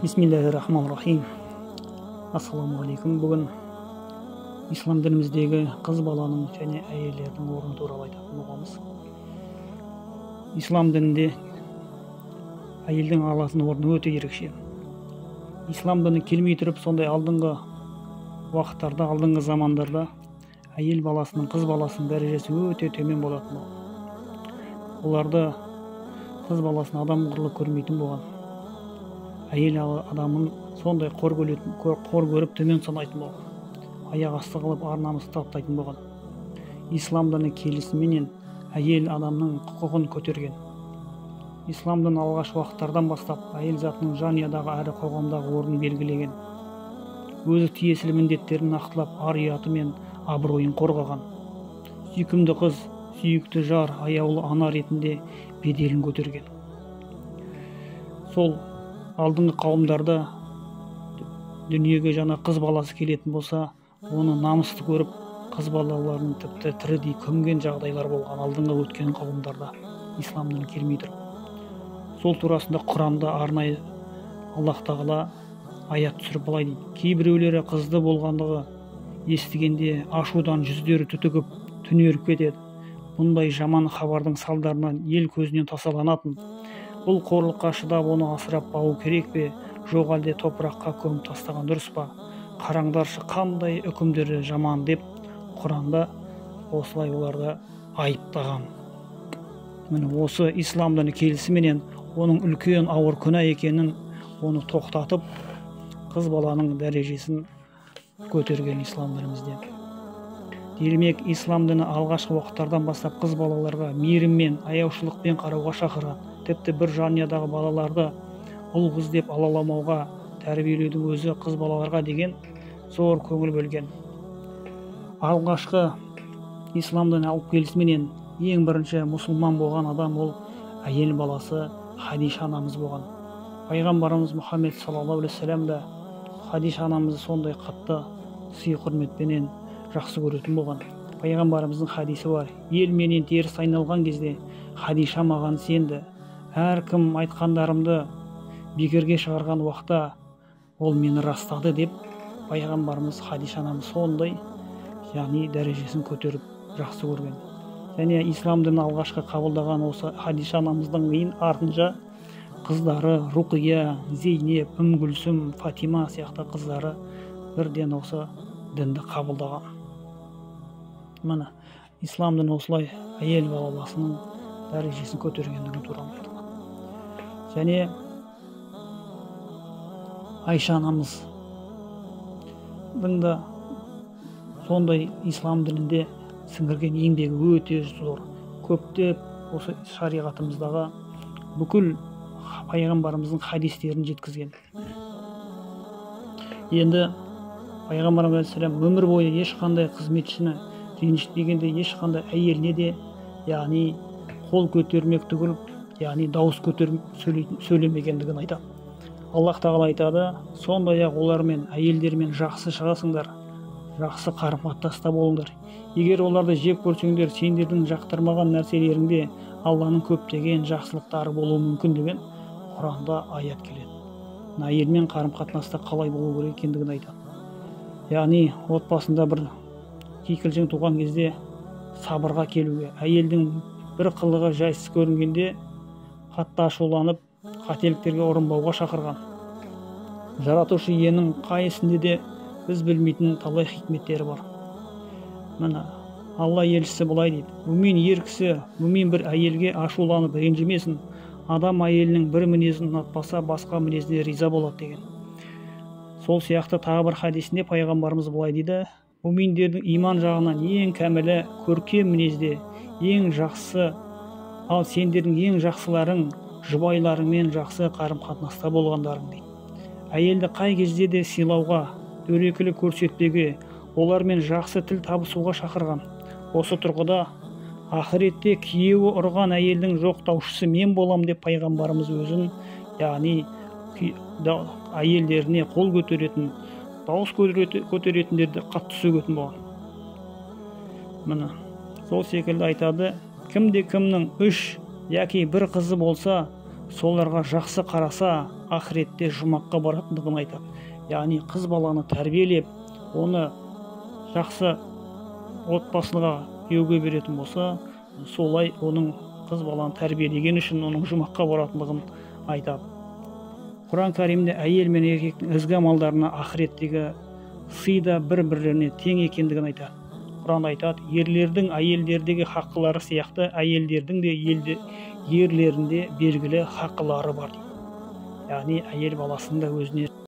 Бисмиллахи-рахмани-рахим. Ассаламу алейкум. Бүгін ислам дініміздегі қыз баланың және әйелдердің орны туралы айтатын боламыз. Ислам дінінде әйелдің алатын орны өте ерекше. Ислам діні келмей тұрып, сондай алдыңғы уақыттарда, алдыңғы замандарда әйел баласының, қыз баласының дәрежесі өте төмен болатын болған. Оларды қыз баласын адам құрлы көрмейтін болған. Әйел адамын сондай қор көріп төмен санайтын болған. Аяқ асты қылып ар намысын таптайтын болған. Ислам діні келісіменен әйел адамның құқығын көтерген. Ислам діні алғаш уақыттардан бастап әйел затының жанұядағы әрі қоғамдағы орнын белгілеген. Өзі тиесілі міндеттерін нақтылап, ар ұяты мен абыройын қорғаған. Сүйкімді қыз, сүйікті жар, аяулы ана ретінде беделін көтерген. Сол алдыңғы қауымдарда дүниеге жаңа қыз баласы келетін болса, оны намысты көріп, қыз балаларын тіпті тірідей көмген жағдайлар болған алдыңғы өткен қауымдарда, ислам діні келмей тұрып. Сол турасында Құранда арнайы Аллах тағала аят түсіріп былай дейді: кейбіреулері қызды болғандығы естігенде ашудан жүздері түтігіп, түнеріп кетеді. Бұндай жаман хабардың салдарынан ел көзінен тасаланатын. Бұл қорлыққа шыдап оны асырап бағу керек пе, жоқ әлде топыраққа көміп тастаған дұрыс па? Қараңдаршы, қандай үкімдері жаман деп Құранда осылай оларды айыптаған. Міне, осы ислам діні келісіменен оның үлкен ауыр күнә екенін, оны тоқтатып, қыз баланың дәрежесін көтерген ислам дінімізде. Демек, ислам діні алғашқы уақыттардан бастап қыз балаларға мейіріммен, аяушылықпен қарауға шақырған. Тіпті бір жанұядағы балаларды ұл қыз деп алаламауға тәрбиелеудің өзі қыз балаларға деген зор көңіл бөлген. Алғашқы ислам діні алып келісіменен ең бірінші мұсылман болған адам ол әйел баласы Хадиша анамыз болған. Пайғамбарымыз Мұхаммед саллаллаху алейхи уассалам да Хадиша анамызды сондай қатты сый құрметпенен жақсы көретін болған. Пайғамбарымыздың хадисі бар: ел менен теріс айналған кезде Хадиша маған сенді. Әркім айтқандарымды бекерге шығарған уақытта ол мені растады деп пайғамбарымыз Хадиша анамыз сондай, яғни дәрежесін көтеріп жақсы көрген. Және ислам дінін алғашқы қабылдаған осы Хадиша анамыздың кейін артынша қыздары Руқия, Зейнеп, Үм Гүлсім, Фатима сияқты қыздары бірден осы дінді қабылдаған. Міне, ислам діні осылай әйел баласының дәрежесін көтергендігі туралы айтылған. Және Айша анамыздың да сондай ислам дінінде сіңірген еңбегі өте зор. Көптеп осы шариғатымыздағы бүкіл пайғамбарымыздың хадистерін жеткізген. Енді пайғамбарымыз алейхиссалам өмір бойы ешқандай қызметшіні ренжітпегенде, ешқандай әйеліне де, яғни қол көтермек түгіл, яғни дауыс көтеріп сөйлемегендігін айтады. Аллах тағала айтады: сондай-ақ олармен, әйелдермен жақсы шығасыңдар, жақсы қарым-қатынаста болыңдар. Егер оларды жек көрсеңдер, сендердің жақтырмаған нәрселеріңде Алланың көптеген жақсылықтары болуы мүмкін деген Құранда аят келеді. Әйелмен қарым-қатынаста қалай болу керек екендігін айтады. Яғни отбасында бір кикілжің туған кезде сабырға келуге, әйелдің бір қылығы жайсыз көрінгенде қатты ашуланып, қателіктерге ұрынбауға шақырған. Жаратушы иенің қай ісінде де біз білмейтін талай хикметтері бар. Міне, Алла елшісі былай дейді: мүмин ер кісі мүмин бір әйелге ашуланып ренжімесін. Адам әйелінің бір мінезін ұнатпаса, басқа мінезіне риза болады деген. Сол сияқты тағы бір хадисінде пайғамбарымыз былай дейді: мүминдердің иман жағынан ең кәмілі көркем мінезде ең жақсы, ал сендердің ең жақсыларың жұбайларыңмен жақсы қарым-қатынаста болғандарың дейді. Әйелді қай кезде де сыйлауға, дөрекілік көрсетпеуге, олармен жақсы тіл табысуға шақырған. Осы тұрғыда ақыретте күйеуі ұрған әйелдің жоқтаушысы мен болам деп пайғамбарымыз өзін, яғни әйелдеріне қол көтеретін, дауыс көтеретіндерді қатты сөгетін болған. Міне, сол секілді айтады: кімде кімнің 3 яки 1 қызы болса, соларға жақсы қараса, ақыретте жұмаққа баратындығын айтады. Яғни қыз баланы тәрбиелеп, оны жақсы отбасыға күйеуге беретін болса, солай оның қыз баланы тәрбиелеген үшін оның жұмаққа баратындығын айтады. Құран Кәрімде әйел мен еркектің ізгі амалдарына ақыреттегі сый да бір-бірлеріне тең екендігін айтады. Құран айтады, ерлердің әйелдердегі хақылары сияқты әйелдердің де ерлерінде белгілі хақылары бар дейді. Яғни әйел баласының да өзіне